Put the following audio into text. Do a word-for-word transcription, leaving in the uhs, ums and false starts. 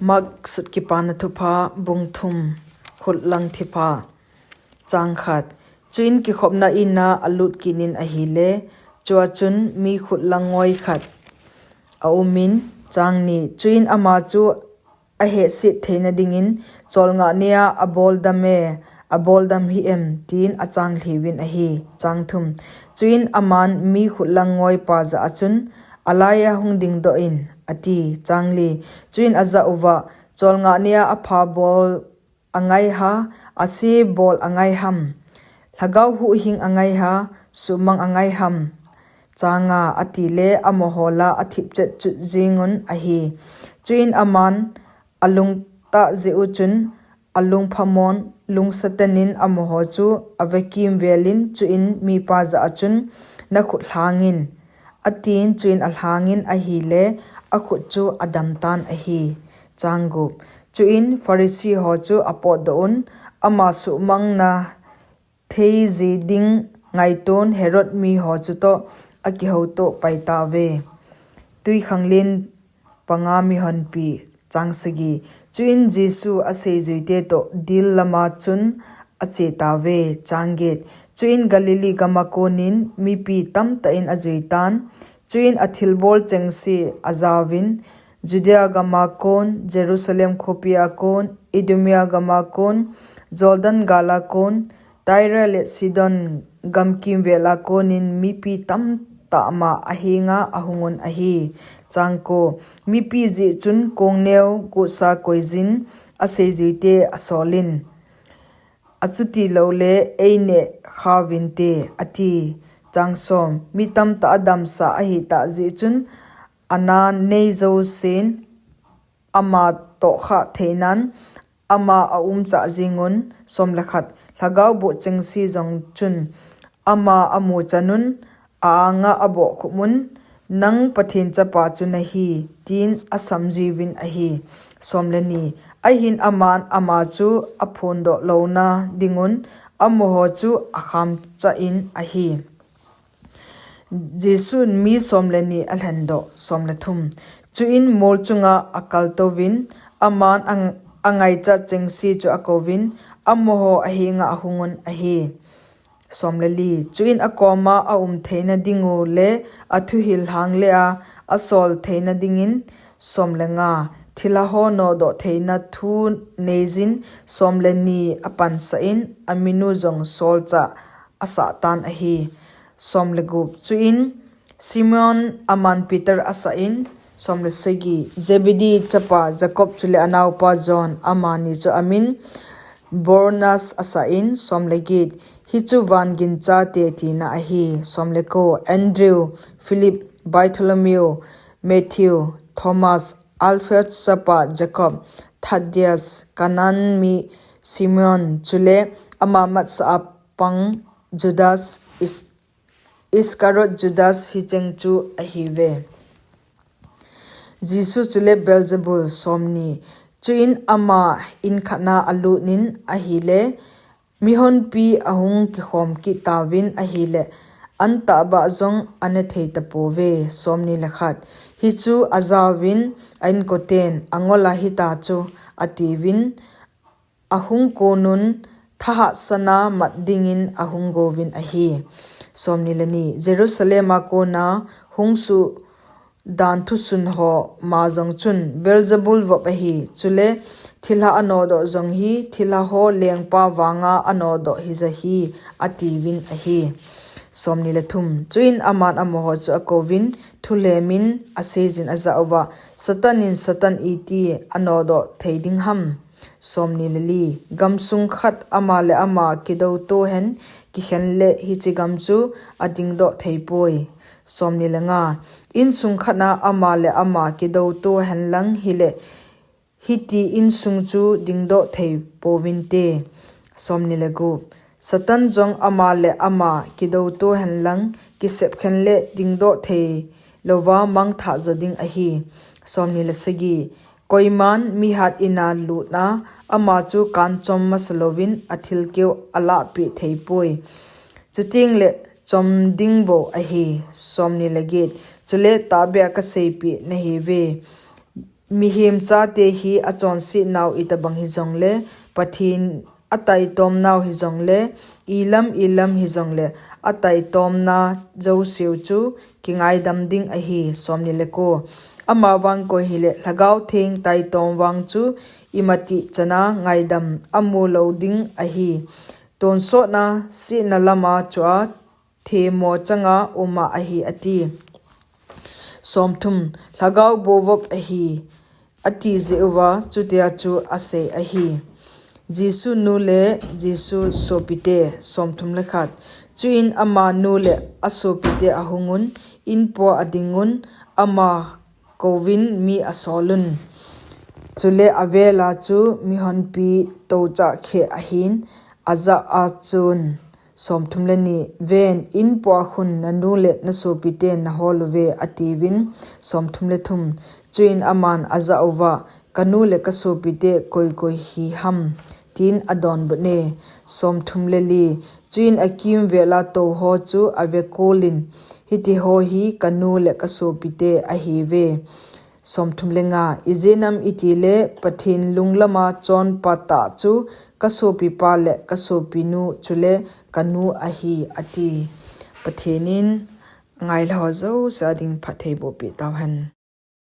Mark Sut Kipana Thupha, bung thum. Khutlang Thipha. Chang khat. Chuin kikhopna ina alut kinin ahile, chua chun mi khutlang ngoi khat aumin. Chang ni. Chuin ama chu ahehsit theina dingin, cholngah nia aboldam e, aboldam hih em, tin achang lhiuvin ahi. Chang thum. Chuin aman mi khutlang ngoipa jah achun, alaia hung dingdoh in, ati. Chang li. Chuin ajah uva, cholngah nia apha bol angaiha, ase bol angaiham, lhagao huhhing angaiha, suhmang angaiham? Chang nga. Atile amaho la athipchet chut jingun ahi. Chuin aman alungtah jeh u chun alungphamon lungsatenin amaho chu avekimvelin, chuin mipa jah achun, nakhut lhangin, atin. Chuin alhangin ahile, akhut chu adamtan ahi. Chang gup. Chuin Pharisee ho chu apotdoh un, ama suhmangna theiji ding ngaiton Herod miho chutoh akihoutoh paitauve. Tuikhanglen panga mihonpi. Chang sagi. Chuin Jesu aseijuite toh dil lama chun achetauve. Chang get. Chuin Galilee gama konin mipi tamtah in ajuitan. Chuin athilbol chengse ajauvin, Judea gama kon, Jerusalem khopia kon, Idumea gama kon, Jordan gala kon, Tyre le Sidon gamkimvela konin mipi tamtah ama ahenga ahungun ahi. Chang ko. Mipi jeh chun kongneo gotsa koijin aseijuite asolin, achutiloule eineh khauvinte, ati. Chang som. Mi tamtah adamsa ahitah jeh chun, ana neijousen ama tohkhah theinan ama aumchah jingun. Som le khat. Lhagao boh chengse jong chun ama amuchanun, a-anga abohkhup un, Nang Pathen Chapa chu nahi, tin asamjiuvin ahi. Som le ni. Ahin aman ama chu aphondoh louna dingun amaho chu akhamchah in ahi. Jesun mi som le ni alhendoh. Som le thum. Chuin mol chunga akaltouvin, aman ang-, angaichat chengse chu akouvin, amaho ahenga ahungun ahi. Som le li. Chuin akoma aum theina dingule athuhil lhangle a asol theina dingin, som le nga, thilha ho nodoh theina thu neijin som le ni apansah in, aminu jong solchah asahtan ahi. Som le gup. Chuin Simon aman Peter asah in, som le sagi, Zebedee chapa Jacob chule anaopa John, amani chu amin Boanerges asah in, som le get, hichu van ginchate tina ahi. Som le ko. Andrew, Philip, Bartholomew, Matthew, Thomas, Alphaeus chapa Jacob, Thaddeus, Canaan mi Simon, chule ama matsah a pang Judas Is-, Iscariot Judas hicheng chu ahiuve. Jesu chule Beelzebul. Som ni. Chuin ama in khatna alutnin ahile, mihonpi ahung kikhom kit tauvin ahile, antahbah jong anethei tapouve. Som ni le khat. Hichu ajauvin a-inkoten, angol a hita chu, atiuvin, ahung konun thahatsana mat dingin ahung gouvin ahi. Som ni le ni. Jerusalem a kona hung suhdan thusun ho ma jong chun Beelzebul vop ahi. Chule thilha anodoh jong hi thilha ho lengpa vanga anodoh hija hi, atiuvin ahi. Som ni le thum. Chuin aman amaho chu akouvin, thulhemin aseijin ajah uva, Satan in Satan iti anodoh thei ding ham? Som ni le li. Gamsung khat ama le ama kidouto hen kikhen le hiche gam chu adingdoh theipoi. Som ni le nga. Insung khat a ama le ama kidouto hen lang hile, hiti insung chu dingdoh thei pouvinte. Som ni le gup. Satan jong ama le ama kidouto hen lang kisep khen le dingdoh thei louva mangthah jo ding ahi. Som ni le sagi. Koiman mihat ina lutna ama chu kanchom masa louvin athilkeu alahpeh theipoi. Chuteng le chom ding bou ahi. Som ni le get. Chule tahbeh a kaseipeh nahiuve. Mihem chate hi achonset nau itobang hijongle, Pathen ataitom nau hijongle, ilam ilam hijongle, ataitom na jouseu chu kingaidam ding ahi. Somni le ko. Amavang koi hile, Lhagao Theng taitom vang chu imatih chana ngaidam amu lou ding ahi. Tonsotna sihna lama chua themmo changa uma ahi, ati. Somthum. Lhagao bovop ahi, ati jeh uva chutia chu asei ahi. Jesu nu le Jesu sopite. Somthum le khat. Chuin ama nu le asopite ahungun, inpoa adingun, ama kouvin mi asolun. Chule avela chu mihonpi tocha khe ahin, ajah a chun. Somthum le ni. Ven, inpoa khun nanu le nasopite nahol uve, atiuvin. Somthum le thum. Chuin aman ajah uva, kanu le kasopite koi koi hi ham, tin adonbut e. Somthum le li. Chuin akimvela touho chu avekolin, hitiho hi kanu le kasopite ahiuve. Somthum le nga. Ijeh inem itile Pathen lunglama chonpa tah chu kasopipa le kasopinu chule kanu ahi, ati. Pathen in angailha ho jouse a ding phatthei boh peh tauhen.